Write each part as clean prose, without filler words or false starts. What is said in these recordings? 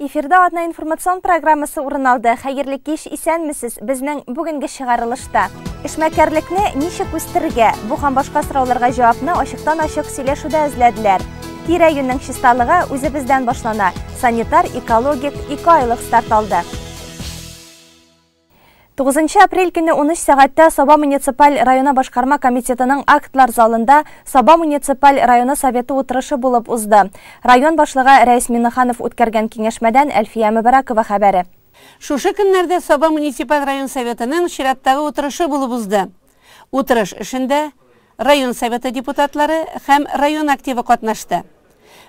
Эфирда атна информацион программасы урын алды. Хәерле кич, исәнмесез. Безнең бүгенге чыгарылышта эшмәкәрлекне ничек үстерергә? Бу һәм башка сорауларга җавапны ачыктан-ачык сөйләшүдә эзләделәр. Тирә-юньнең чисталыгы үзебездән башлана. Санитар экологик икеайлык старт алды. 9 апрель көне 13 сәгатьтә Саба муниципаль районы башкарма комитетының актлар залында Саба муниципаль районы советы утырышы булып узды. Район башлыгы Рәис Миннеханов үткәргән киңәшмәдән Әлфия Мөбәрәкова хәбәре. Шушы көннәрдә Саба муниципаль район советының чираттагы утырышы булып узды. Утырыш эшендә район советы депутатлары һәм район активы катнашты.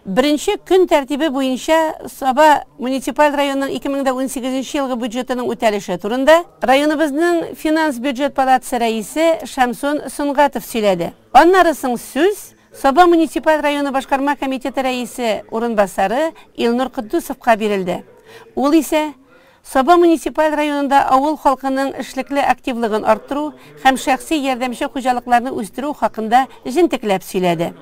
Беренче көн тәртибе буенча Саба муниципаль районының 2018 елгы бюджетының үтәлеше турында районыбызның финанс бюджет палатасы рәисе Шамсун Сунгатов сөйләде. Аннары соң сүз Саба муниципаль районы башкарма комитеты рәисе урынбасары Илнур Котдусовка бирелде. Ул исә Саба муниципаль районында авыл халкының эшлекле активлыгын арттыру һәм шәхси ярдәмче хуҗалыкларны үстерү хакында җентекләп сөйләде.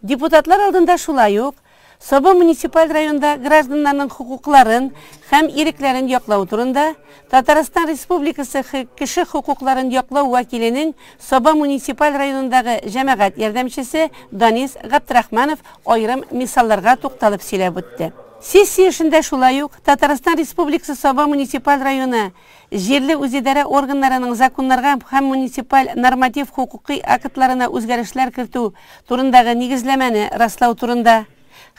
Депутатлар алдында шулай ук Саба муниципаль районында гражданнарның хокукларын һәм ирекләрен яклау турында Татарстан Республикасы кеше хокукларын яклау вәкиленең Саба муниципаль районындагы җәмәгать ярдәмчесе Данис Габдрахманов аерым мисалларга тукталып сөйләп үтте. Сессия эшендә шулай ук Татарстан Республикасы Саба муниципаль районы җирле үзидарә органнарының законнарга һәм муниципаль норматив хокукый актларына үзгәрешләр кертү турындагы нигезләмәне раслау турында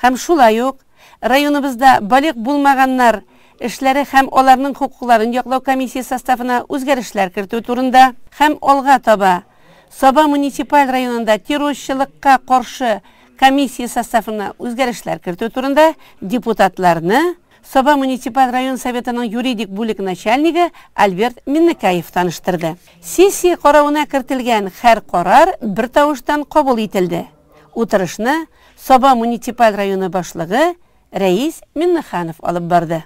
һәм шулай ук районыбызда балигъ булмаганнар эшләре һәм аларның хокукларын яклау комиссиясе составына үзгәрешләр кертү турында һәм алга таба Саба муниципаль районында террорчылыкка каршы комиссия составына үзгәрешләр кертү турында депутатларны Саба муниципаль район советының юридик бүлек начальнигы Альберт Миннекаев таныштырды. Сессия каравына кертелгән һәр карар бер тавыштан кабул ителде. Утырышны Саба муниципаль районы башлыгы Рәис Миннеханов алып барды.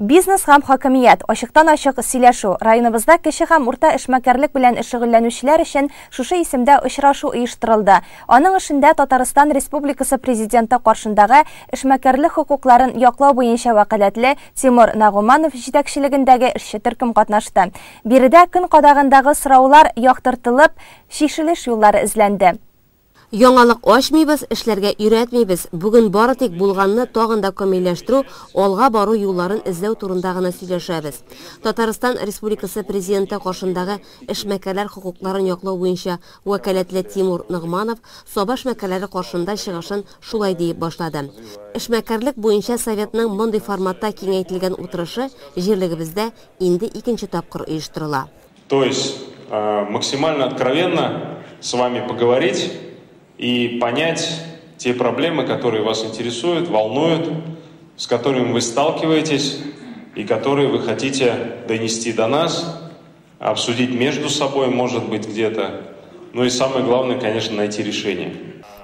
Бизнес һәм хакимият ачыктан-ачык сөйләшү. Районыбызда кече һәм урта эшмәкәрлек белән шөгыльләнүчеләр өчен шушы исемдә очрашу оештырылды. Аның эшендә Татарстан Республикасы Президенты каршындагы эшмәкәрлек хокукларын яклау буенча вәкаләтле Тимур Нагуманов җитәкчелегендәге эшче төркем катнашты. Биредә көн кадагындагы сораулар яктыртылып, чишелеш юллары эзләнде. Яңалык ачмыйбыз, эшләргә өйрәтмибез. Бүген бары тик булганны тагын да камилләштерү, алга бару юлларын эзләү турында гына сөйләшәбез. Татарстан Республикасы Президенты каршындагы эшмәкәрләр хокукларын яклау буенча вәкаләтле Тимур Ногманов Саба эшмәкәрләре каршында чыгышын шулай диеп башлады. Эшмәкәрлек буенча советның мондый форматта киңәйтелгән утырышы җирлегебездә инде икенче тапкыр оештырыла. То есть максимально откровенно с вами поговорить и понять те проблемы, которые вас интересуют, волнуют, с которыми вы сталкиваетесь и которые вы хотите донести до нас, обсудить между собой, может быть, где-то. Ну и самое главное, конечно, найти решение.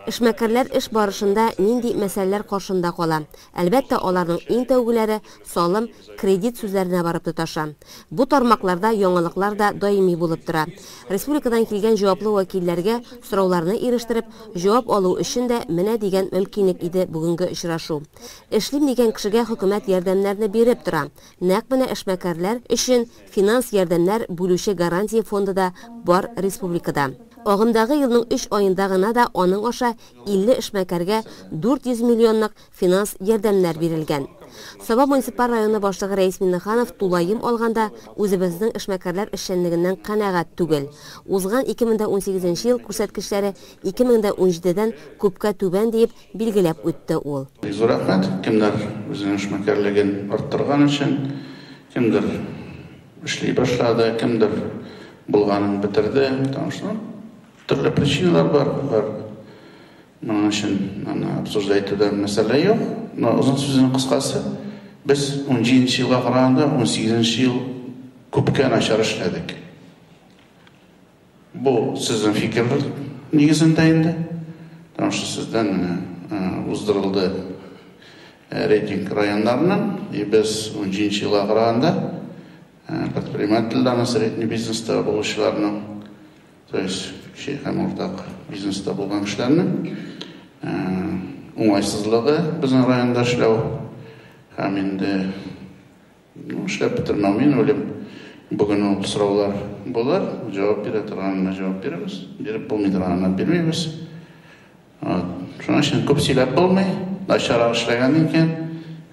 Эшмәкәрләр эш барышында нинди мәсьәләләр каршында кала? Әлбәттә, аларның иң тәүгеләре салым, кредит сүзләренә барып тоташа. Бу тармакларда яңалыклар да даими булып тора. Республикадан килгән җаваплы вәкилләргә сорауларны ирештереп, җавап алу өчен дә менә дигән мөмкинлек иде бүгенге очрашу. Эшлим дигән кешегә хөкүмәт ярдәмнәрне биреп тора. Нәкъ менә эшмәкәрләр өчен финанс ярдәмнәр бүлүче гарантия фонды да бар республикада. Агымдагы елның 3 аенда гына да аның аша 50 эшмәкәргә 400 миллионлык финанс ярдәмнәр бирелгән. Саба муниципаль районы башлыгы Рәис Миннеханов тулаем алганда үзебезнең эшмәкәрләр эшчәнлегеннән канәгать түгел. Узган 2018 ел күрсәткечләре 2017-дән күпкә түбән диеп билгеләп үтте ул. Зур рәхмәт, кемнәр үзенең эшмәкәрлеген арттырган өчен, кемдер эшли башлады, кемдер булганын бетерде, потому что төрле причиналар бар, бар. Моның өчен аны обсуждать итүдә мәсьәлә юк. Но озын сүзнең кыскасы, без 17 елга караганда 18 ел күпкә начар эшләдек. Бу сезнең фикер нигезендә инде. Потому что сездән менә уздырылды рейтинг районнарының, и без 17 елга караганда предпринимательләрнең, средний бизнеста булучыларның, то есть кече һәм уртак бизнеста булган кешеләрнең уңайсызлыгы безнең районда эшләү Һәм инде эшләп бетермәү, мин уйлыйм, бүген ул сораулар булыр, җавап бирә торганына җавап бирәбез, биреп булмый торганына бирмибез. Шуның өчен күп сөйләп булмый, начаррак эшләгән икән,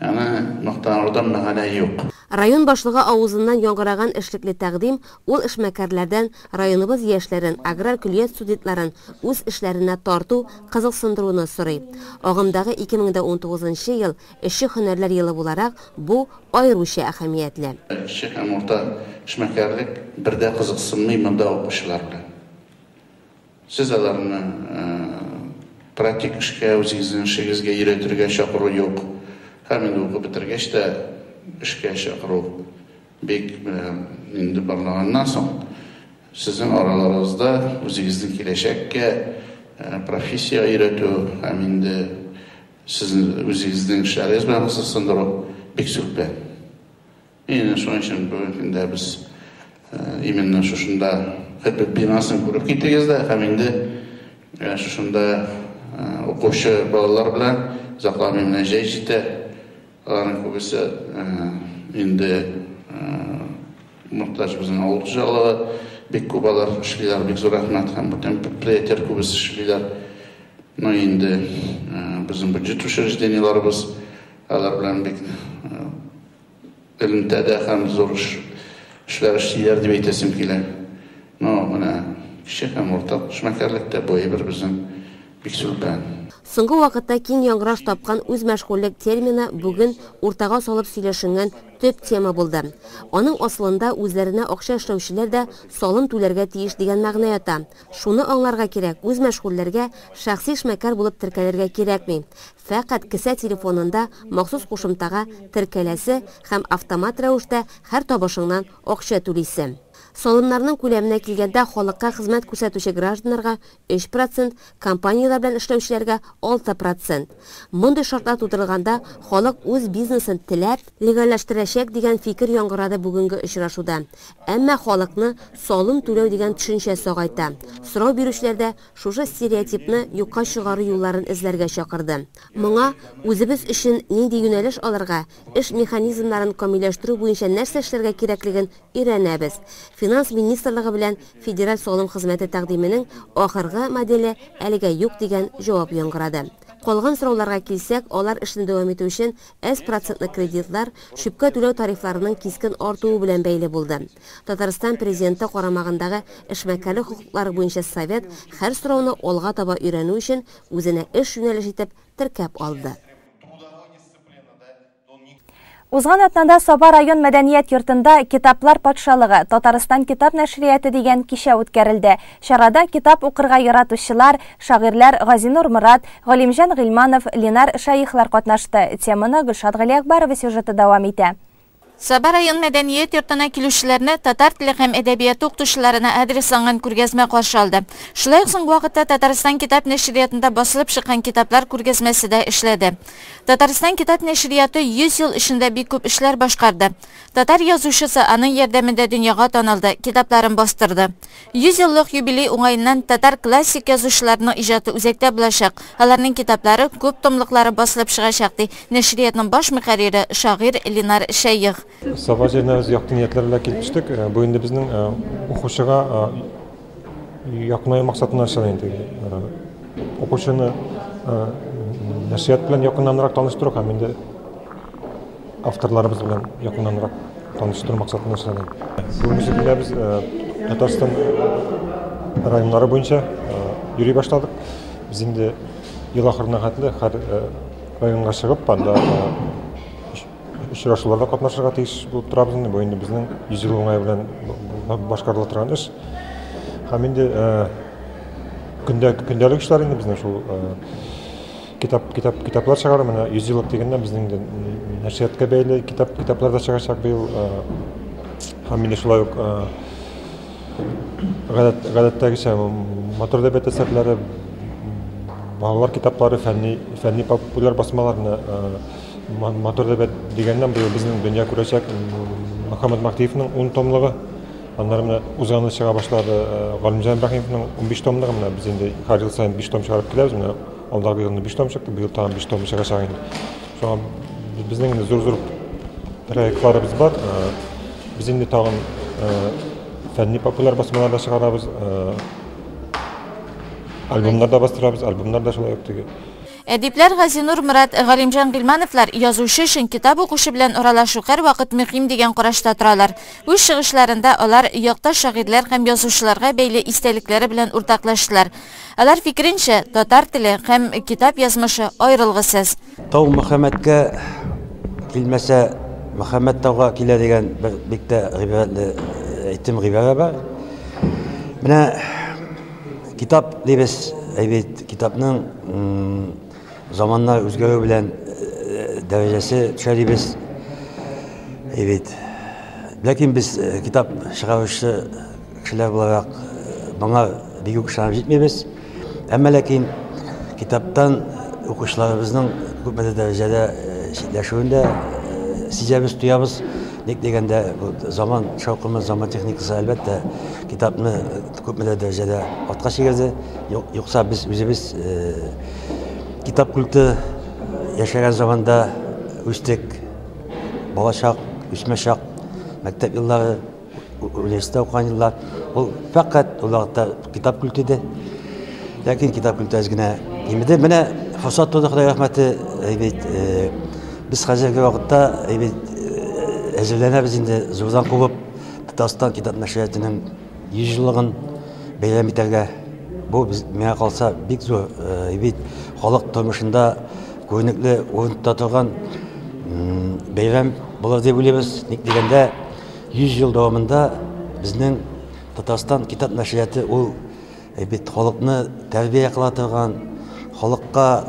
аны мактанырдан мәгънә юк. Район башлыгы авызыннан яңгыраган эшлекле тәкъдим ул эшмәкәрләрдән районыбыз яшьләрен, аграр көллият студентларын үз эшләренә тарту, кызыксындыруны сорый. Агымдагы 2019 ел эшче һөнәрләр елы буларак бу аеруча әһәмиятле. Кече һәм урта эшмәкәрлек бер дә кызыксынмый монда укучылар белән. Сез аларны практик эшкә, үзегезнең эшегезгә өйрәтергә чакыру юк. Һәм инде укып бетергәч тә эшкә чакыру бик инде барлаганнан соң сезнең араларыгызда үзегезнең киләчәккә профессия өйрәтү һәм инде сезнең үзегезнең эшләрегез белән кызыксындыру бик сүлпән. Инде шуның өчен бүгенге көндә без именно шушында хезмәт бинасын күреп китегез дә һәм инде шушында укучы балалар белән озакламый менә җәй җитә. Аларның күбесе инде мохтаҗ безнең авыл хуҗалыгы, бик күп алар эшлиләр, бик зур рәхмәт, һәм бүтән предприятиеләр күбесе эшлиләр. Ну инде безнең бюджет учреждениеләребез алар белән бик элемтәдә һәм зур эшләр эшлиләр дип әйтәсем килә. Ну менә кече һәм урта эшмәкәрлектә бу әйбер безнең бик сүлпән. Соңгы вакытта киң яңгыраш тапкан үз мәшгульлек термины бүген уртага салып сөйләшенгән төп тема булды. Аның асылында үзләренә акча эшләүчеләр дә салым түләргә тиеш дигән мәгънә ята. Шуны аңларга кирәк, үз мәшгульләргә шәхси эшмәкәр булып теркәлергә кирәкми. Фәкать кесә телефонында махсус кушымтага теркәләсе һәм автомат рәвештә һәр табышыңнан акча түлисе. Салымнарның күләменә килгәндә халыкка хезмәт күрсәтүче гражданнарга 3%, компанияләр белән эшләүчеләргә 6%. Мондый шартлар тудырылганда халык үз бизнесын теләп легальләштерәчәк дигән фикер яңгырады бүгенге очрашуда. Әмма халыкны салым түләү дигән төшенчә сагайта. Сорау бирүчеләр дә шушы стереотипны юкка чыгару юлларын эзләргә чакырды. Моңа үзебез өчен нинди юнәлеш алырга, эш механизмнарын камилләштерү буенча нәрсә эшләргә кирәклеген өйрәнәбез. Финанс министрлыгы белән Федераль салым хезмәте тәкъдименең ахыргы моделе әлегә юк дигән җавап яңгырады. Калган сорауларга килсәк, алар эшне дәвам итү өчен әз процентлы кредитлар, чүпкә түләү тарифларының кискен артуы белән бәйле булды. Татарстан президенты карамагындагы эшмәкәрлек хокуклары буенча совет һәр сорауны алга таба өйрәнү өчен үзенә эш юнәлеше итеп теркәп алды. Узган атнада Саба район мәдәният йортында Китаплар патшалыгы Татарстан китап нәшрияты дигән кичә үткәрелде. Чарада китап укырга яратучылар, шагыйрьләр Газинур Морат, Галимҗан Гыйльманов, Ленар Шәехлар катнашты. Теманы Гөлшат Галиәкбарова сюжеты дәвам итә. Саба район мәдәният йортына килүчеләрне татар теле һәм әдәбияты укытучыларына адресланган күргәзмә каршы алды. Шулай ук соңгы вакытта Татарстан китап нәшриятында басылып чыккан китаплар күргәзмәсе дә эшләде. Татарстан китап нәшрияты 100 ел эчендә бик күп эшләр башкарды. Татар язучысы аның ярдәмендә дөньяга танылды, китапларын бастырды. 100 еллык юбилей уңаеннан татар классик язучыларының иҗаты үзәктә булачак. Аларның китаплары күп томлыклары басылып чыгачак, ди нәшриятның баш мөхәррире шагыйрь Ленар Шәех. Саба җиренә без якты ниятләр белән килеп төштек. Бу инде безнең укучыга якынаю максатыннан эшләнә инде. Укучыны нәшрият белән якыннанрак таныштыру һәм инде авторларыбыз белән якыннанрак таныштыру максатыннан эшләнә. Бүгенге көндә без Татарстан районнары буенча йөри башладык. Без инде ел ахырына хәтле һәр районга чыгып, анда очрашуларда катнашырга тиеш булып торабыз инде. Бу инде безнең 100 ел уңае белән башкарыла торган эш. Һәм инде көндәлек эшләр инде безнең шул китаплар чыгару. Менә 100 еллык дигәндә безнең инде нәшриятка бәйле китаплар да чыгачак быел. Һәм инде шулай ук гадәттәгечә матур әдәбият әсәрләре, балалар китаплары, фәнни популяр басмалар. Менә матур әдәбият дигәннән быел безнең дөнья күрәчәк Мөхәммәд Мәһдиевнең 10 томлыгы. Аннары менә узган ел чыга башлады Галимҗан Ибраһимовның 15 томлыгы. Менә без инде һәр ел саен 5 том чыгарып киләбез. Менә алдагы елны 5 том чыкты, быел тагын 5 том чыгачак инде. Шуңа Безнең инде зур-зур проектларыбыз бар. Без инде тагын фәнни популяр басмалар да чыгарабыз, альбомнар да бастырабыз, альбомнар да шулай ук теге. Әдипләр Газинур Морат, Галимҗан Гыйльмановлар язучы өчен китап укучы белән аралашу һәрвакыт мөһим дигән карашта торалар. Үз чыгышларында алар якташ шагыйрьләр һәм язучыларга бәйле истәлекләре белән уртаклаштылар. Алар фикеренчә, татар теле һәм китап язмышы аерылгысыз. Тау Мөхәммәткә килмәсә, Мөхәммәт тауга килә дигән бер бик тә гыйбрәтле әйтем, гыйбарә бар. Менә китап дибез, әйбит, китапның заманнар үзгәрү белән дәрәҗәсе төшә дибез. Әйбит. Ләкин без китап чыгаручы кешеләр буларак моңа бик үк ышанып җитмибез. Әмма ләкин китаптан укучыларыбызның күпмедер дәрәҗәдә читләшүен дә сизәбез, тоябыз. Ник дигәндә, бу заман шаукымы, заман техникасы, әлбәттә, китапны күпмедер дәрәҗәдә артка чигерде. Юкса без үзебез китап культы яшәгән заманда үстек. Балачак, үсмәчак, мәктәп еллары, университетта укыган еллар, ул фәкать ул вакытта китап культы иде. Ләкин китап культы әз генә кимеде. Менә форсат туды, Ходай рәхмәте, бит без хәзерге вакытта бит әзерләнәбез инде зурдан кубып Татарстан китап нәшриятының 100 еллыгын бәйрәм итәргә. Бу без, миңа калса, бик зур бит халык тормышында күренекле урын тота торган бәйрәм булыр дип уйлыйбыз. Ник дигәндә, 100 ел дәвамында безнең Татарстан китап нәшрияты ул бит халыкны тәрбия кыла торган, халыкка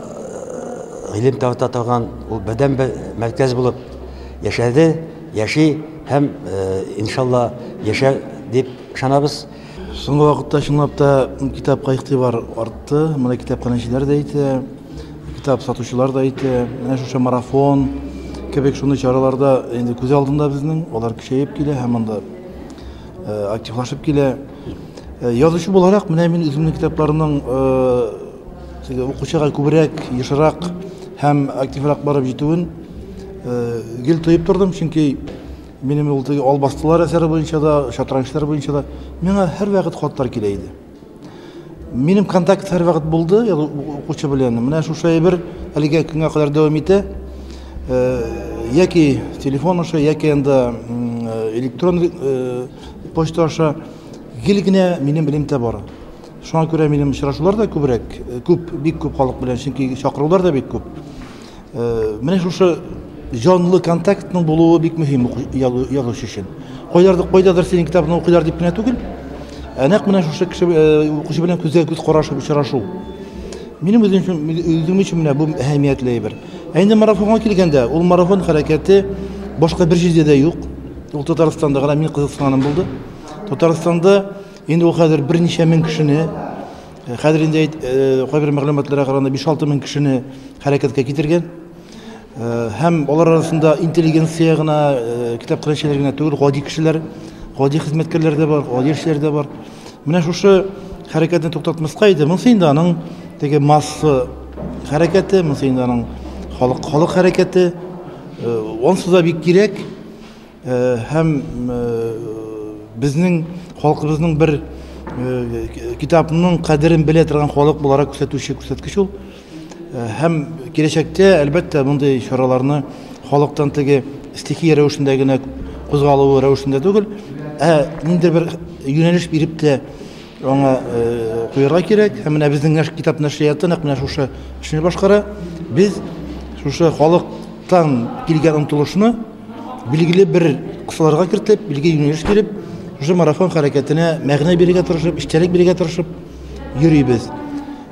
гыйлем тарата торган ул бердәнбер мәркәз булып яшәде, яши һәм иншалла яшәр дип ышанабыз. Соңгы вакытта чынлап та китапка игътибар артты. Моны китапханәчеләр дә әйтә, китап сатучылар да әйтә. Менә шушы марафон кебек шундый чараларда инде күз алдында безнең, алар көчәеп килә һәм анда активлашып килә. Язучы буларак, менә мин үземнең китапларымның укучыга күбрәк, ешрак һәм активрак барып җитүен гел тоеп тордым, чөнки минем ул теге Албастылар әсәре буенча да, шатранчлар буенча да миңа һәрвакыт хатлар килә иде. Минем контакт һәрвакыт булды укучы белән. Менә шушы әйбер әлегә көнгә кадәр дәвам итә. Яки телефон аша, яки анда электрон почта аша гел генә минем элемтә бар. Шуңа күрә минем очрашулар да күбрәк, күп, бик күп халык белән, чөнки чакырулар да бик күп. Менә шушы җанлы контактның булуы бик мөһим язучы өчен. Кайдадыр синең китабыңны укыйлар дип кенә түгел, ә нәкъ менә шушы кеше укучы белән күзгә күз карашып очрашу. Минем үзем өчен менә бу әһәмиятле әйбер. Ә инде марафонга килгәндә, ул марафон хәрәкәте башка бер җирдә дә юк. Ул Татарстанда гына мин кызыксынганым булды. Татарстанда инде ул хәзер берничә мең кешене, хәзер инде кайбер мәгълүматларга караганда 5-6 мең кешене хәрәкәткә китергән. Һәм алар арасында интеллигенция гына, китапханәчеләр генә түгел, гади кешеләр, гади хезмәткәрләр дә бар, гади эшчеләр дә бар. Менә шушы хәрәкәтне туктатмаска иде. Монысы инде аның теге масса хәрәкәте, монысы инде аның халык хәрәкәте. Онсыз да бик кирәк. Һәм безнең халкыбызның бер китапның кадерен белә торган халык буларак күрсәтүче күрсәткеч ул. Һәм киләчәктә, әлбәттә, мондый чараларны халыктан теге стихия рәвешендә генә кузгалуы рәвешендә түгел, ә ниндидер бер юнәлеш биреп тә аңа куярга кирәк. Һәм менә безнең китап нәшрияты нәкъ менә шушы эшне башкара. Без шушы халыктан килгән омтылышны билгеле бер кысаларга кертеп, билгеле юнәлеш биреп, шушы марафон хәрәкәтенә мәгънә бирергә тырышып, эчтәлек бирергә тырышып йөрибез.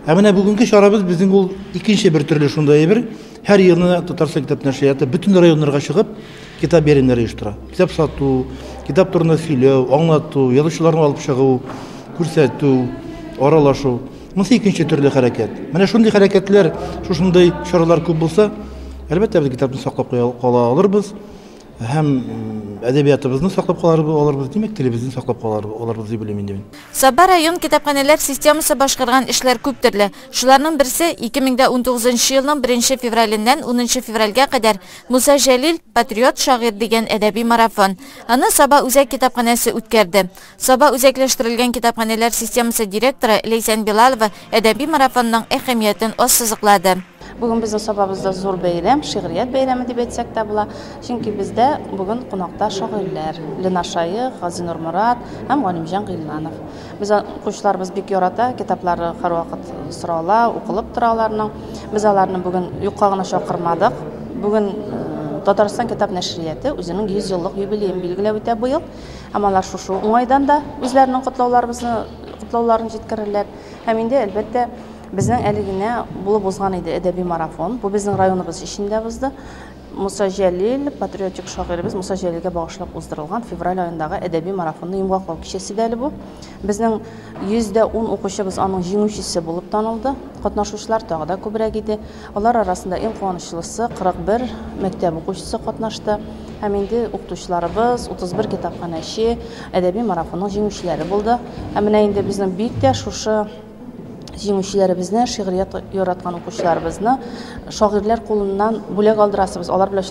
Ә менә бүгенге чарабыз безнең ул икенче бер төрле шундай әйбер. Һәр елны Татарстан китап нәшрияты бөтен районнарга чыгып китап бәйрәмнәре оештыра. Китап сату, китап турында сөйләү, аңлату, язучыларны алып чыгу, күрсәтү, аралашу. Монысы икенче төрле хәрәкәт. Менә шундый хәрәкәтләр, шушындый чаралар күп булса, әлбәттә, без китапны саклап кала алырбыз. Һәм әдәбиятыбызны саклап кала алырбыз, димәк, телебезне саклап кала алырбыз дип уйлыйм инде мин. Саба район китапханәләр системасы башкарган эшләр күп төрле. Шуларның берсе 2019 елның 1 февраленнән 10 февральгә кадәр Муса Җәлил патриот шагыйрь дигән әдәби марафон. Аны Саба үзәк китапханәсе үткәрде. Саба үзәкләштерелгән китапханәләр системасы директоры Ләйсән Билалова әдәби марафонның әһәмиятен ассызыклады. Бүген безнең Сабабызда зур бәйрәм, шигърият бәйрәме дип әйтсәк тә була. Чөнки бездә бүген кунакта шагыйрьләр Ленар Шаих, Газинур Морат һәм Галимҗан Гыйльманов. Без укучыларыбыз бик ярата, китаплары һәрвакыт сорала, укылып тора аларның. Без аларны бүген юкка гына чакырмадык. Бүген Татарстан китап нәшрияты үзенең 100 еллык юбилеен билгеләп үтә быел. Һәм алар шушы уңайдан да үзләренең котлауларын җиткерерләр. Һәм инде, әлбәттә, безнең әле генә булып узган иде әдәби марафон. Бу безнең районыбыз эчендә узды. Муса Җәлил, патриотик шагыйребез Муса Җәлилгә багышлап уздырылган февраль аендагы әдәби марафонны йомгаклау кичәсе дә әле бу. Безнең 110 укучыбыз аның җиңүчесе булып танылды. Катнашучылар тагы да күбрәк иде. Алар арасында иң куанычлысы 41 мәктәп укучысы катнашты. Һәм инде укытучыларыбыз 31 китапханәче әдәби марафонның җиңүчеләре булды. Һәм менә инде безнең бик тә шушы җиңүчеләребезне, шигърият яраткан укучыларыбызны шагыйрьләр кулыннан бүләк алдырасыбыз, алар белән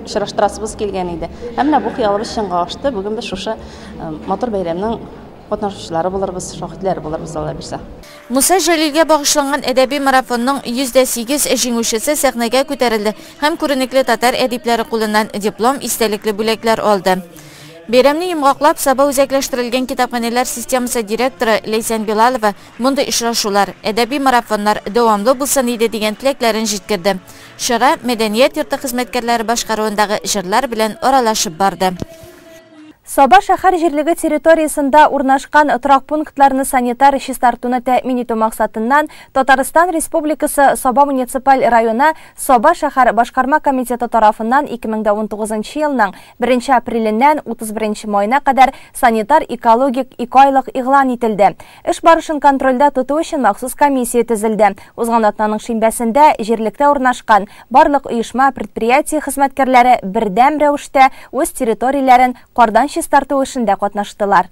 очраштырасыбыз килгән иде. Һәм менә бу хыялыбыз чынга ашты. Бүген без шушы матур бәйрәмнең катнашучылары булырбыз, шаһитләре булырбыз, Алла бирсә. Муса Җәлилгә багышланган әдәби марафонның 108 җиңүчесе сәхнәгә күтәрелде һәм күренекле татар әдипләре кулыннан диплом, истәлекле бүләкләр алды. Бәйрәмне йомгаклап, Саба үзәкләштерелгән китапханәләр системасы директоры Ләйсән Билалова мондый очрашулар, әдәби марафоннар дәвамлы булсын иде дигән теләкләрен җиткерде. Чара мәдәният йорты хезмәткәрләре башкаруындагы җырлар белән аралашып барды. Саба шәһәр җирлеге территориясендә урнашкан торак пунктларны санитар чистартуны тәэмин итү максатыннан Татарстан Республикасы Саба муниципаль районы Саба шәһәр башкарма комитеты тарафыннан 2019 елның 1 апреленнән 31 маена кадәр санитар экологик икайлык игълан ителде. Эш барышын контрольдә тоту өчен махсус комиссия төзелде. Узган атнаның шимбәсендә җирлектә урнашкан барлык оешма, предприятие хезмәткәрләре бердәм рәвештә үз территорияләрен кардан чистарту эшендә катнаштылар.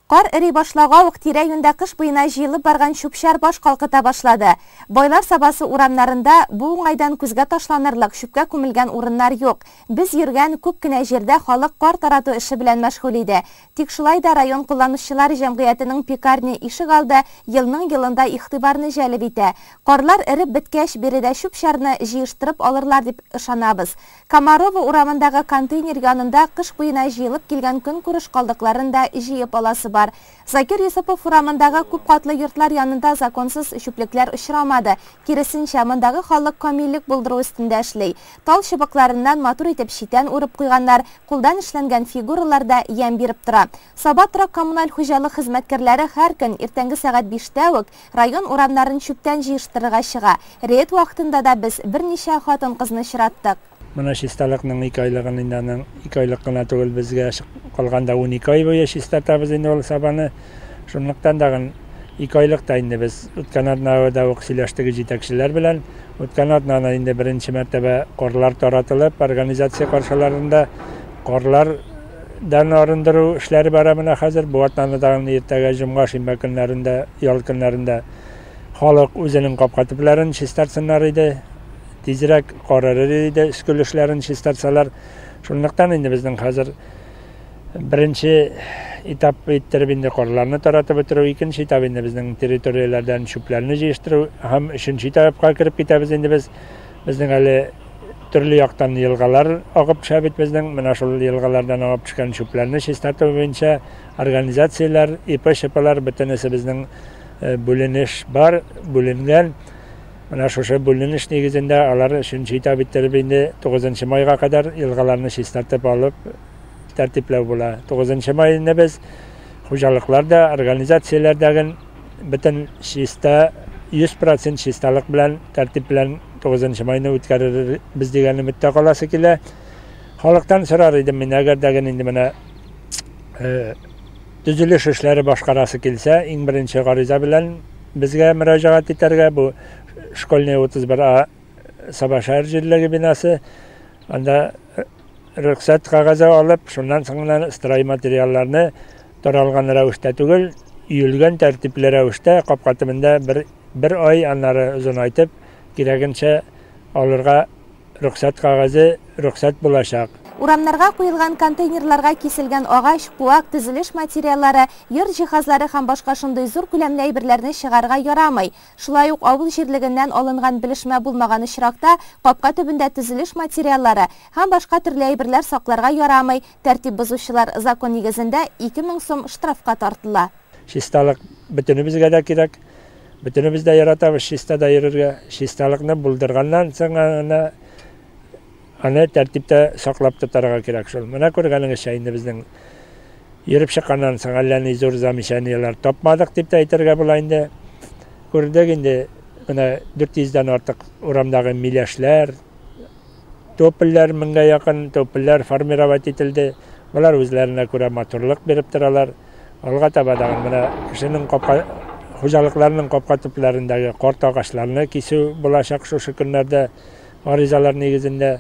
Кар эри башлауга ук тирә-юньдә кыш буена җыелып барган чүп-чар баш калкыта башлады. Байлар Сабасы урамнарында бу уңайдан күзгә ташланырлык чүпкә күмелгән урыннар юк. Без йөргән күп кенә җирдә халык кар тарату эше белән мәшгуль иде. Тик шулай да район кулланучылар җәмгыятенең пекарня ишек алды елның елында игътибарны җәлеп итә. Карлар эреп беткәч, биредә чүп-чарны җыештырып алырлар дип ышанабыз. Комарова урамындагы контейнер янында кыш буена җыелып килгән көнкүреш калдыкларын да җыеп аласы бар. Закир Юсупов урамындагы күп катлы йортлар янында законсыз чүплекләр очрамады. Киресенчә, мондагы халык камиллек булдыру өстендә эшли. Тал чыбыкларыннан матур итеп читән урып куйганнар, кулдан эшләнгән фигуралар да ямь биреп тора. Саба торак коммуналь хуҗалык хезмәткәрләре һәр көн иртәнге сәгать 5тә үк район урамнарын чүптән җыештырырга чыга. Рейд вакытында да без берничә хатын-кызны очраттык. Менә чисталыкның 2 айлыгын инде аның 2 айлык кына түгел, безгә калганда 12 ай буе чистартабыз инде ул Сабаны. Шунлыктан тагын 2 айлыкта инде без үткән атнада ук сөйләштек җитәкчеләр белән. Үткән атнада инде беренче мәртәбә карлар таратылып, организация каршыларында карлардан арындыру эшләре бара менә хәзер. Бу атнада тагын иртәгә җомга, шимбә көннәрендә, ял көннәрендә халык үзенең капка төпләрен чистартсыннар иде. Тизрәк карарыр иде, өскелешләрен чистартсалар. Шунлыктан инде безнең хәзер беренче этап иттереп инде карларны таратып бетерү, икенче этап инде безнең территорияләрдән чүпләрне җыештыру һәм өченче этапка кереп китәбез инде без. Безнең әле төрле яктан елгалар агып төшә бит безнең. Менә шул елгалардан агып төшкән чүпләрне чистарту буенча организацияләр, ИП-ШПлар бөтенесе безнең бүленеш бар, бүленгән. Менә шушы бүленеш нигезендә алар өченче этап иттереп инде 9 майга кадәр елгаларны чистартып алып тәртипләү була. 9 майны без хуҗалыкларда, организацияләрдәге бөтен чиста 100% чисталык белән, тәртип белән 9 майны үткәрербез дигән өметтә каласы килә. Халыктан сорар идем мин, әгәр дә инде менә төзелеш эшләре башкарасы килсә, иң беренче гариза белән безгә мөрәҗәгать итәргә. Бу Школьная 31А Саба шәһәр җирлеге бинасы. Анда рөхсәт кәгазе алып, шуннан соң гына стройматериалларны таралган рәвештә түгел, өелгән тәртипле рәвештә капка төбендә бер, бер ай аннары озынайтып, кирәгенчә алырга рөхсәт кәгазе рөхсәт булачак. Урамнарга куелган контейнерларга киселгән агач, куак, төзелеш материаллары, йорт җиһазлары һәм башка шундый зур күләмле әйберләрне чыгарырга ярамый. Шулай ук авыл җирлегеннән алынган белешмә булмаган очракта капка төбендә төзелеш материаллары һәм башка төрле әйберләр сакларга ярамый. Тәртип бозучылар закон нигезендә 2000 сум штрафка тартыла. Чисталык бөтенебезгә дә кирәк. Бөтенебез дә яратабыз чистада йөрергә. Чисталыкны булдырганнан соң гына аны тәртиптә саклап тотарга кирәк шул. Менә күргәнегезчә инде безнең йөреп чыкканнан соң әллә ни зур замечаниеләр тапмадык дип тә әйтергә була инде. Күрдек инде менә 400 дән артык урамдагы миләшләр, топольләр меңгә якын топольләр формировать ителде. Болар үзләренә күрә матурлык биреп торалар. Алга таба тагын менә кешенең капка хуҗалыкларының капка төпләрендәге карт агачларны кисү булачак шушы көннәрдә гаризалар нигезендә.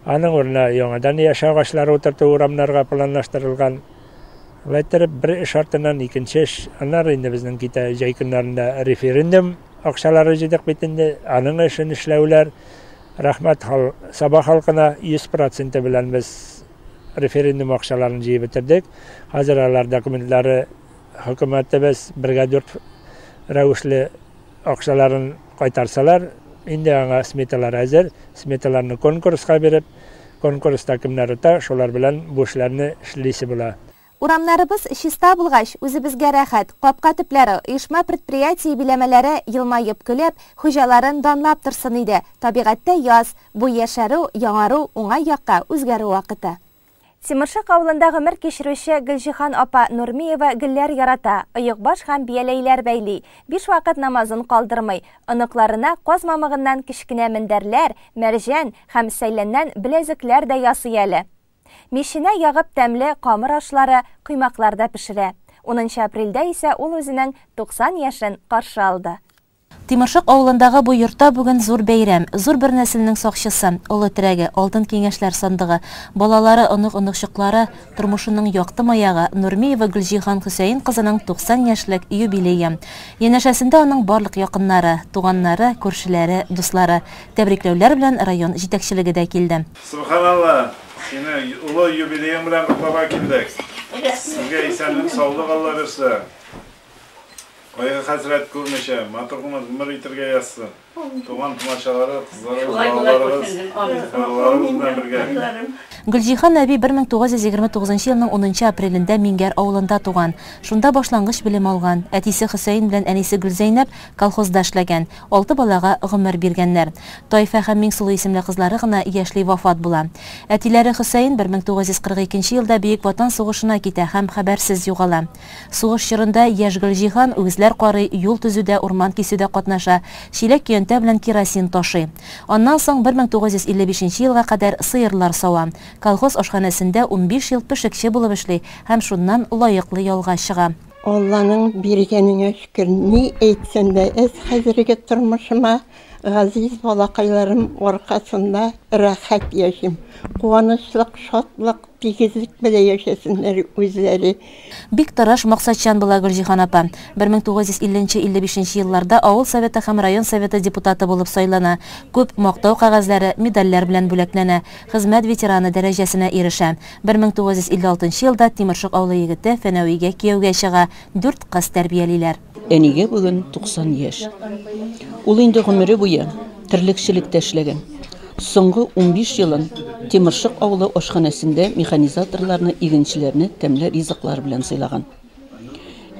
Аның урынына яңадан яшь агачлар утырту урамнарга планлаштырылган. Шулай иттереп, бер эш артыннан икенче эш. Аннары инде безнең китә җәй көннәрендә референдум акчалары җыйдык бит инде. Аның эшен эшләүләр. Рәхмәт Саба халкына 100 проценты белән без референдум акчаларын җыеп бетердек. Хәзер алар документлары хөкүмәтебез бергә дүрт рәвешле акчаларын кайтарсалар, инде аңа сметалар әзер. Сметаларны конкурска биреп, конкурста кемнәр ота, шулар белән бу эшләрне эшлисе була. Урамнарыбыз чиста булгач, үзебезгә рәхәт. Капка төпләре, оешма-предприятие биләмәләре елмаеп көлеп, хуҗаларын данлап торсын иде. Табигатьтә яз, бу яшәрү, яңару, уңай якка үзгәрү вакыты. Тимершык авылында гомер кичерүче Гөлҗиһан апа Нурмиева гөлләр ярата, оекбаш һәм бияләйләр бәйли, биш вакыт намазын калдырмый. Оныкларына каз мамыгыннан кечкенә мендәрләр, мәрҗән һәм сәйләннән беләзекләр дә ясый әле. Миченә ягып тәмле камыр ашлары, коймаклар да пешерә. Унынчы апрельдә исә ул үзенең 90 яшен каршы алды. Тимершык авылындагы бу йортта бүген зур бәйрәм, зур бер нәселнең сакчысы, олы терәге, алтын киңәшләр сандыгы, балалары, онык-оныкчыклары, тормышының якты маягы Нурмиева Гөлҗиһан Хөсәен кызының 90 яшьлек юбилее. Янәшәсендә аның барлык якыннары, туганнары, күршеләре, дуслары. Тәбрикләүләр белән район җитәкчелеге дә килде. Сөбханалла, сине олы юбилеең белән котларга килдек. Сезгә исәнлек, саулык Алла бирсен. Кайгы-хәсрәт күрмичә, матур гына гомер итергә язсын. Туган-тумачалары, кызларыгыз, балаларыгыз, балаларыгыз белән бергә. Гөлҗиһан әби 1929 елның унынчы апрелендә Миңгәр авылында туган. Шунда башлангыч белем алган. Әтисе Хөсәен белән әнисе Гөлзәйнәп колхозда эшләгән. Алты балага гомер биргәннәр. Тайфә һәм Миңсылу исемле кызлары гына яшьли вафат була. Әтиләре Хөсәен 1942 елда Бөек Ватан сугышына китә һәм хәбәрсез югала. Сугыш чорында яшь Гөлҗиһан үгезләр карый, юл төзүдә, урман кисүдә катнаша, чиләк-көянтә белән керосин ташый. Аннан соң 1955 нче елга кадәр сыерлар сава. Колхоз ашханәсендә 15 ел пешекче булып эшли һәм шуннан лаеклы ялга чыга. Алланың биргәнеңә шөкер, ни әйтсәм дә әз хәзерге тормышыма, газиз балакайларым аркасында рәхәт яшим. Куанычлык, шатлык, Тигезлек белән яшәсеннәр үзләре. Бик тырыш, максатчан була Гөлҗиһан апа. 1950 нче-55 нче елларда авыл советы һәм район советы депутаты булып сайлана, күп мактау кәгазьләре, медальләр белән бүләкләнә, хезмәт ветераны дәрәҗәсенә ирешә. 1956 нчы елда Тимершык авылы егете Фәнәвигә кияүгә чыга, дүрт кыз тәрбиялиләр. Әнигә бүген 90 яшь. Ул инде гомере буе терлекчелектә эшләгән. Соңгы 15 елын Тимершык авылы ашханәсендә механизаторларны, игенчеләрне тәмле ризыклар белән сыйлаган.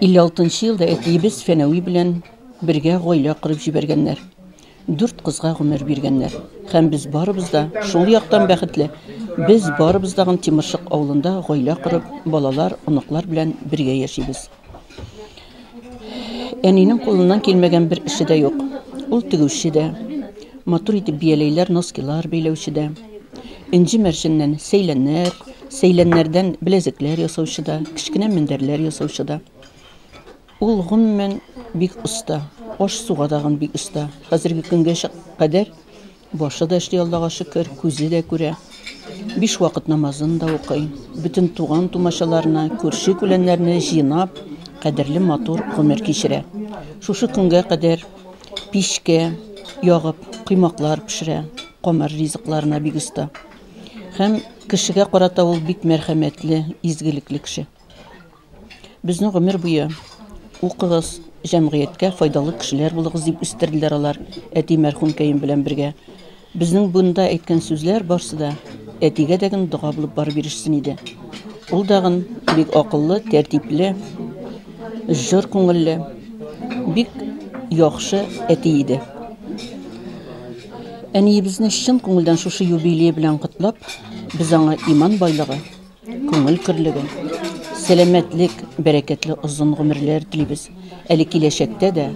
56 нчы елда әтиебез Фәнәви белән бергә гаилә корып җибәргәннәр. Дүрт кызга гомер биргәннәр. Һәм без барыбыз да шул яктан бәхетле, без барыбыз тагын Тимершык авылында гаилә корып, балалар, оныклар белән бергә яшибез. Әнинең кулыннан килмәгән бер эше дә юк. Ул тегүче дә, матур итеп бияләйләр, носкилар бәйләүче дә, энҗе-мәрҗәннән сәйләннәр, сәйләннәрдән беләзекләр ясаучы да, кечкенә мендәрләр ясаучы да. Ул гомумән бик оста, аш-суга тагын бик оста. Хәзерге көнгә кадәр Башы да эшли, Аллага шөкер, күзе дә күрә. Биш вакыт намазын да укый. Бөтен туган-тумачаларына, күрше-күләннәрне җыйнап, кадерле матур гомер кичерә. Шушы көнгә кадәр пичкә ягып, коймаклар пешерә, камыр ризыкларына бик оста. Һәм кешегә карата ул бик мәрхәмәтле, изгелекле кеше. Безне гомер буе укыгыз, җәмгыятькә файдалы кешеләр булыгыз дип үстерделәр алар, әти мәрхүмкәем белән бергә. Безнең бунда әйткән сүзләр барсы да әтигә дәген дога булып барып ирешсен иде. Ул дагын бик акыллы, тәртипле, җор күңелле, бик яхшы әти иде. Әниебезне чын күңелдән шушы юбилее белән котлап, без аңа иман байлыгы, Күңел көрлеге, сәламәтлек, бәрәкәтле озын гомерләр телибез. Әле киләчәктә дә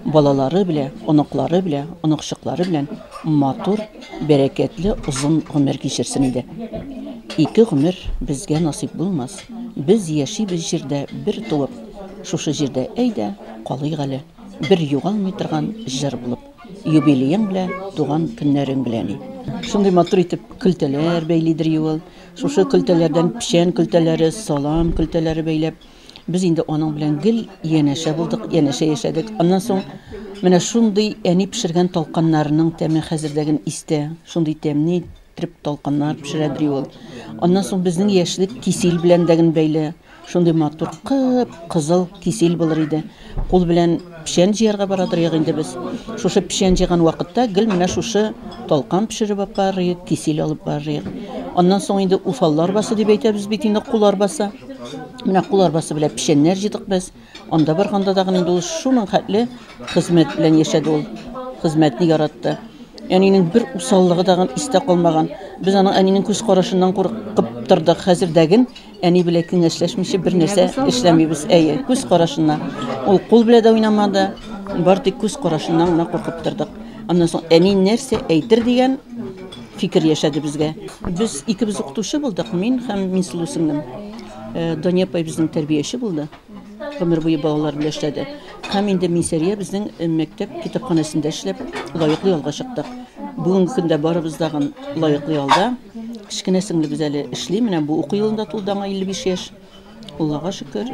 балалары белә, оныклары белә, оныкчыклары белән матур, бәрәкәтле озын гомер кичерсен иде. Ике гомер безгә насыйп булмас, без яшибез җирдә бер туып, шушы җирдә әйдә калыйк әле, бер югалмый торган җыр булып. Юбилеең белә, туган көннәрең белә, әни. Шундый матур итеп көлтәләр бәйлидер ул. Шушы көлтәләрдән печән көлтәләре, салам көлтәләре бәйләп, без инде аның белән гел янәшә булдык, янәшә яшәдек. Аннан соң менә шундый әни пешергән талканнарының тәме хәзердәген истә. Шундый тәмле иттереп талканнар пешерәдер ул. Аннан соң безнең яшьлек кисел белән дәген бәйле. Шундый матур кып кызыл кисел булыр иде. Кул белән печән җыярга барадыр ягы инде без. Шушы печән җыйган вакытта гел менә шушы талкан пешереп алып барыйк, кисел алып барыйк. Аннан соң инде уфалла арбасы дип әйтәбез бит инде, кул арбасы. Менә кул арбасы белән печәннәр җыйдык без. Анда барганда да инде ул шуның хәтле хезмәт белән яшәде ул. Хезмәтне яратты. Әнинең бер усаллыгы дагын истә калмаган. Без аның әнинең күз карашыннан куркып тордык. Хәзердәген Әни белән киңәшләшмичә бер нәрсә эшләмибез. Әйе, күз карашыннан. Ул кул белән дә уйнамады. Бар тик күз карашыннан гына куркып тордык. Аннан соң әни нәрсә әйтер дигән фикер яшәде безгә. Без икебез укытучы булдык, мин һәм Минсылу сеңлем. Э, Дания апай безнең тәрбияче булды. Гомер буе балалар белән эшләде. Һәм инде Минсәрия безнең э, мәктәп китапханәсендә эшләп, лаеклы ялга чыктык. Бүгенге көндә барыбыз дагын лаеклы ялда. Кечкенә сеңлебез әле эшли, менә бу уку елында тулды аңа 55 яшь. Аллага шөкер,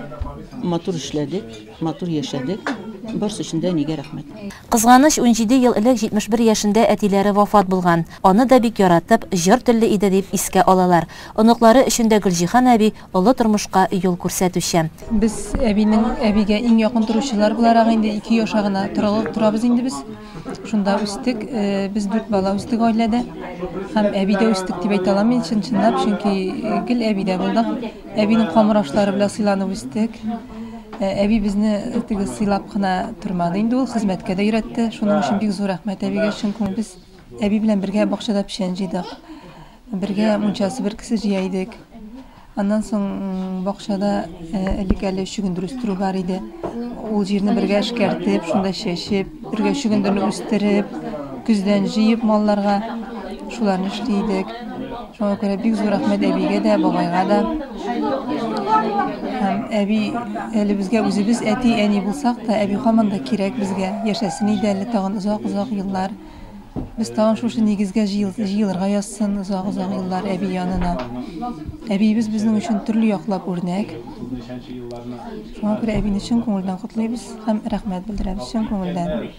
матур эшләдек, матур яшәдек. Барысы өчен дә әнигә рәхмәт. Кызганыч, 17 ел элек 71 яшендә әтиләре вафат булган. Аны да бик яратып, җыр телле иде дип искә алалар. Оныклары өчен дә Гөлҗиһан әби олы тормышка юл күрсәтүче. Без әбинең, әбигә иң якын торучылар буларак инде ике өй аша гына торабыз инде без. Шунда үстек. Э, без дүрт бала үстек гаиләдә. Һәм әбидә үстек дип әйтә алам мин чын-чынлап, чөнки э, гел әбидә булдык. Әбинең камыр ашлары белән сыйланып үстек. Э, әби безне теге сыйлап кына тормады инде ул, хезмәткә дә өйрәтте. Шуның өчен бик зур рәхмәт әбигә, чын күңел. Без әби белән бергә бакчада печән җыйдык. Бергә мунча себеркесе җыя идек. Аннан соң бакчада элек әле чөгендер үстерү бар иде. Ул җирне бергә эшкәртеп, шунда чәчеп, бергә чөгендерне үстереп, көздән җыеп малларга шуларны эшли идек. Шуңа күрә бик зур рәхмәт әбигә дә, бабайга да. Һәм әби әле безгә үзебез әти-әни булсак та, әби һаман да кирәк безгә. Яшәсен иде әле тагын озак-озак еллар. Без тагын шушы нигезгә җыелырга язсын озак-озак еллар әби янына. Әбиебез безнең өчен төрле яклап үрнәк. Шуңа күрә әбине чын күңелдән котлыйбыз һәм рәхмәт белдерәбез чын күңелдән.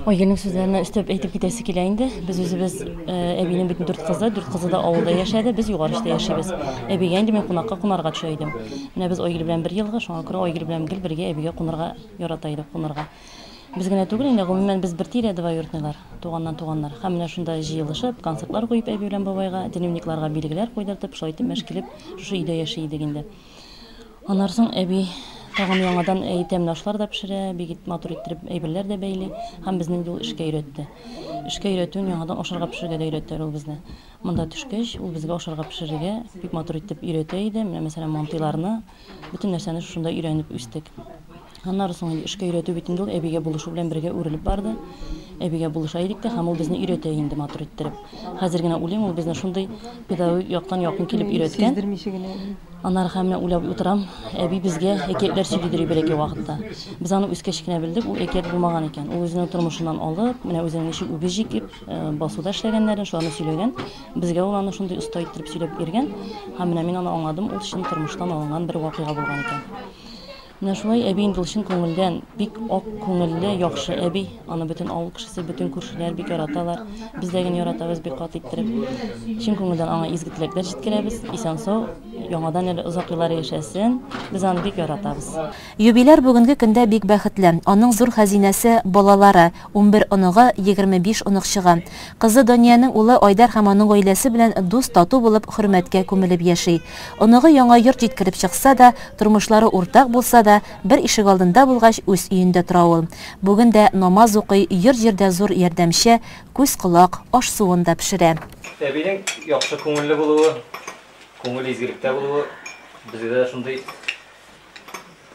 Айгөлнең сүзләренә өстәп әйтеп китәсе килә инде. Без үзебез э, әбинең бит дүрт кызы, дүрт кызы да авылда яшәде, без Югары Очта яшибез. Әбигә инде мин кунакка кунарга төшә идем. Менә без Айгөл белән бер елгы, шуңа күрә Айгөл белән гел бергә әбигә кунарга ярата идек, кунарга. Без генә түгел инде, гомумән, без бер тирә двоюродныйлар, туганнан туганнар. Һәм менә шунда җыелышып, концертлар куеп әби белән бабайга, дневникларга билгеләр куйдыртып, шулай итеп мәш килеп, шушы өйдә яши идек инде. Аннары соң әби тагын яңадан әй тәмле ашлар да пешерә, бик матур иттереп әйберләр дә бәйли һәм безне инде ул эшкә өйрәтте. Эшкә өйрәтүен яңадан ашарга пешерергә дә өйрәтте әле ул безне. Монда төшкәч, ул безгә ашарга пешерергә бик матур итеп өйрәтә иде. Менә мәсәлән, мантыйларны, бөтен нәрсәне шушында өйрәнеп үстек. Аннары соң инде эшкә өйрәтү бит инде ул әбигә булышу белән бергә үрелеп барды. Әбигә булыша идек тә, һәм ул безне өйрәтә инде матур иттереп. Хәзер генә уйлыйм, ул безне шундый педагогик яктан якын килеп өйрәткән. Сиздермичә генә. Аннары һәм менә уйлап утырам, әби безгә әкиятләр сөйлидер бәләкәй вакытта. Без аны үскәч кенә белдек, ул әкият булмаган икән. Ул үзенең тормышыннан алып, менә үзенең ничек үгез җикеп, басуда эшләгәннәрен, шуларны сөйләгән. Безгә ул аны шундый оста иттереп сөйләп биргән. Һәм менә мин аны аңладым, ул чын тормыштан алынган бер вакыйга булган икән. Менә шулай әби инде ул чын күңелдән бик ак күңелле, яхшы әби. Аны бөтен авыл кешесе, бөтен күршеләр бик яраталар. Без дә генә яратабыз бик каты иттереп. Чын күңелдән аңа изге теләкләр җиткерәбез. Исән-сау, яңадан әле озак еллар яшәсен. Без аны бик яратабыз. Юбиляр бүгенге көндә бик бәхетле. Аның зур хәзинәсе, балалары. 11 оныгы, 25 оныкчыгы. Кызы Даниянең улы Айдар һәм аның гаиләсе белән дус-тату булып, хөрмәткә күмелеп яши. Оныгы яңа йорт җиткереп чыкса да, тормышлары уртак булса да, бер ишегалдында булгач, үз өендә тора ул. Бүген дә намаз укый, йорт-җирдә зур ярдәмче, күз-колак, аш-суын да пешерә. Әбинең яхшы күңелле булуы, күңел изгелектә булуы безгә дә шундый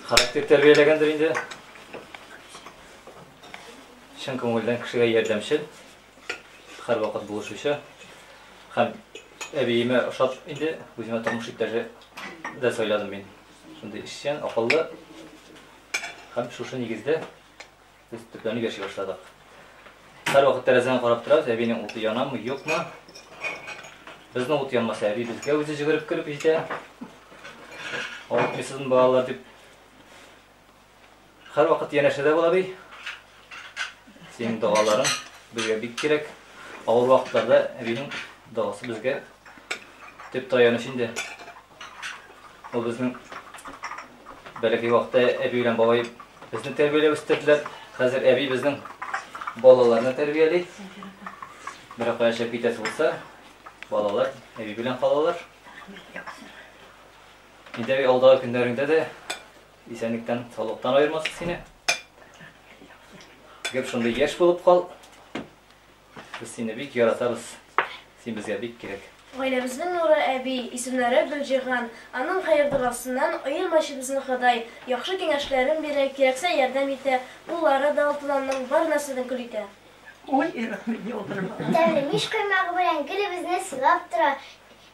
характер тәрбияләгәндер инде. Чын күңелдән кешегә ярдәмчел, һәрвакыт булышучы һәм әбиемә ошап инде үземә тормыш иптәше дә сайладым мин. Шундый эшчән, акыллы һәм шушы нигездә без төпләнеп яши башладык. Һәрвакыт тәрәзәдән карап торабыз, әбинең уты янамы, юкмы. Безнең ут янмаса, әби безгә үзе җөгереп кереп җитә. Авыртмыйсызмы, балалар дип. Һәрвакыт янәшәдә була би. Синең догаларың безгә бик кирәк. Авыр вакытларда әбинең догасы безгә төп таяныч инде. Ул безнең бәләкәй вакытта әби белән бабай безне тәрбияләп үстерделәр. Хәзер әби безнең балаларны тәрбияли. Берәр кая чыгып китәсе булса, балалар әби белән калалар. Инде әби алдагы көннәреңдә дә Исәнлектән, саулыктан аермасын сине. Гел шундый яшь булып кал. Без сине бик яратабыз. Син безгә бик кирәк. Гаиләбезнең нуры әби, исемнәре Гөлҗиһан. Аның хәер-догасыннан аермачы безне Ходай. Яхшы киңәшләрен бирә, кирәксә ярдәм итә. Куллары да алтын аның, бар нәрсәдән көл итә. Тәмле мич коймагы белән гелебезне сыйлап тора.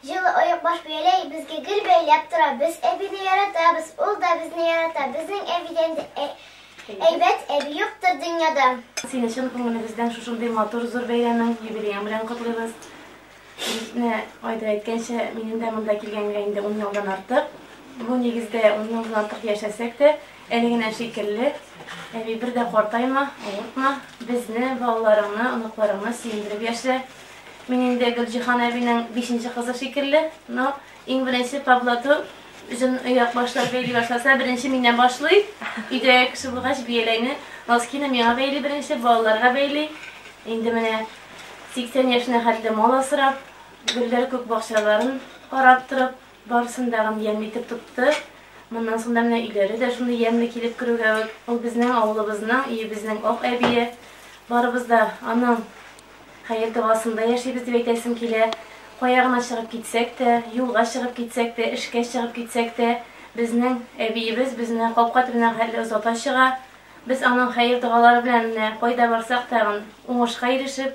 Җылы оекбаш бияләй безгә гел бәйләп тора. Без әбине яратабыз, ул да безне ярата. Безнең әбидән дә әйбәт әби юктыр дөньяда. Сине чын күңелебездән шушындый матур зур бәйрәмең, юбилеең белән котлыйбыз. Менә Айдар әйткәнчә, минем дә монда килгәнгә инде ун елдан артык. Бу нигездә ун елдан артык яшәсәк тә, әле генә шикелле, әби бер дә картайма, авыртма, безне, балаларыңны, оныкларыңны сөендереп яшә. Мин инде Гөлҗиһан әбинең бишенче кызы шикелле, но иң беренче паблату үзен ояк башлар бәйли башласа, беренче миннән башлый. Өйдәге кеше булгач, бияләйне, носкины миңа бәйли беренче, балаларга бәйли. Инде менә 80 яшенә хәтле мал асрап, гөлләр күк бакчаларын карап торып, барысын дагын ямьле итеп тотты. Моннан соң да менә өйләре дә шундый ямьле килеп керүгә үк. Ул безнең авылыбызның, өебезнең ак әбие. Барыбыз да аның Хәер догасында яшибез дип әйтәсем килә. Кая гына чыгып китсәк тә, юлга чыгып китсәк тә, эшкә чыгып китсәк тә, безнең әбиебез безне капка төбенә хәтле озата чыга. Без аның хәер догалары белән менә кайда барсак тагын уңышка ирешеп,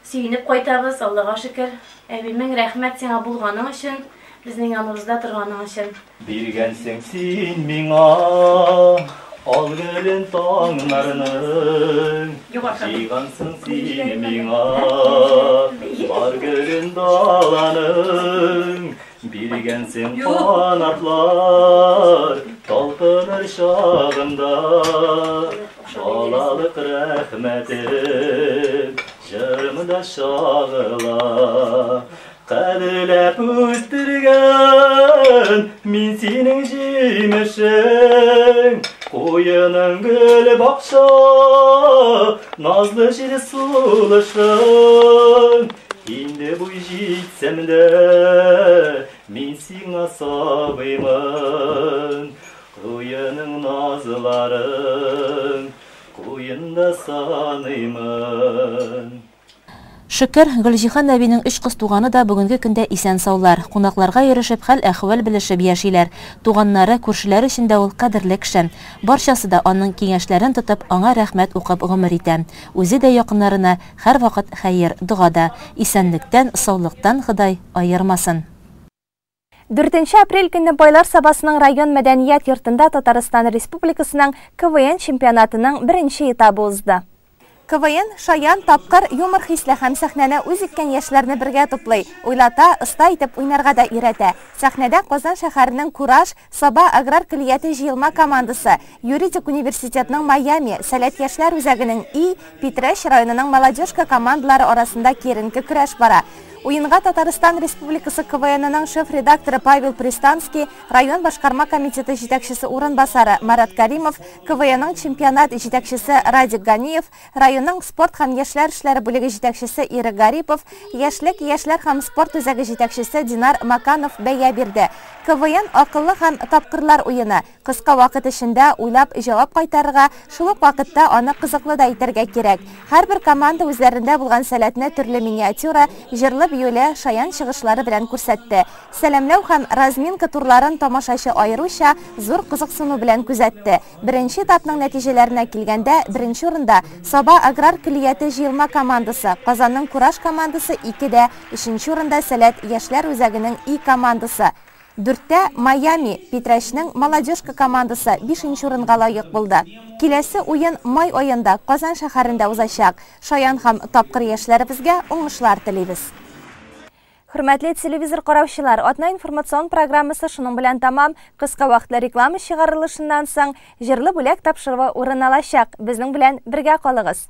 сөенеп кайтабыз, Аллага шөкер. Әби, мең рәхмәт сиңа булганың өчен, безнең яныбызда торганың өчен. Биргәнсең син миңа ал гөлен таңнарның, Җыйгансың син миңа бар гөлен даланың, Биргәнсең канатлар талпыныр чагында, Балалык рәхмәтем җырымда чагыла. Кадерләп үстергән мин синең җимешең, Куеның гөл бакча, назлы җил сулышың. Инде буй җитсәм дә, мин сиңа сабыймын, Куеның назларын куенда саныймын. Шөкер, Гөлҗиһан әбинең өч кыз туганы да бүгенге көндә исән-саулар. Кунакларга йөрешеп, хәл-әхвәл белешеп яшиләр. Туганнары, күршеләре өчен дә ул кадерле кеше. Барчасы да аның киңәшләрен тотып, аңа рәхмәт укып гомер итә. Үзе дә якыннарына һәрвакыт хәер, догада. Исәнлектән, саулыктан Ходай аермасын. Дүртенче апрель көнне Байлар Сабасының район мәдәният йортында Татарстан Республикасының КВН чемпионатының беренче этабы узды. КВН шаян, тапкыр, юмор хисле һәм сәхнәне үз иткән яшьләрне бергә туплый, уйлата, оста итеп уйнарга да өйрәтә. Сәхнәдә Казан шәһәренең Кураж, Саба аграр көллияте җыелма командасы, юридик университетның Майами, Сәләт яшьләр үзәгенең И, Питрәч районының Молодежка командалары арасында киеренке көрәш бара. Уенга Татарстан Республикасы КВНының шеф-редакторы Павел Пристанский, район башкарма комитеты җитәкчесе урынбасары Марат Каримов, КВНның чемпионат җитәкчесе Радик Ганиев, районның спорт һәм яшьләр эшләре бүлеге җитәкчесе Ирек Гарипов, Яшьлек яшьләр һәм спорт үзәге җитәкчесе Динар Маканов бәя бирде. КВН, акыллы һәм тапкырлар уены. Кыска вакыт эчендә уйлап җавап кайтарырга, шул ук вакытта аны кызыклы да итәргә кирәк. Һәрбер команда үзләрендә булган сәләтне төрле миниатюра, җырлы-биюле, шаян чыгышлары белән күрсәтте. Сәламләү һәм разминка турларын тамашачы аеруча зур кызыксыну белән күзәтте. Беренче этапның нәтиҗәләренә килгәндә, беренче урында, Саба аграр көллияте җыелма командасы, Казанның Кураж командасы икедә, өченче урында Сәләт яшьләр үзәгенең I командасы. Дүрттә, Майами, Питрәчнең Молодежка командасы бишенче урынга лаек булды. Киләсе уен май аенда Казан шәһәрендә узачак. Шаян һәм тапкыр яшьләребезгә уңышлар телибез. Хөрмәтле телевизор караучылар, атна информацион программасы шуның белән тәмам. Кыска вакытлы реклама чыгарылышыннан соң җырлы бүләк тапшыруы урын алачак. Безнең белән бергә калыгыз.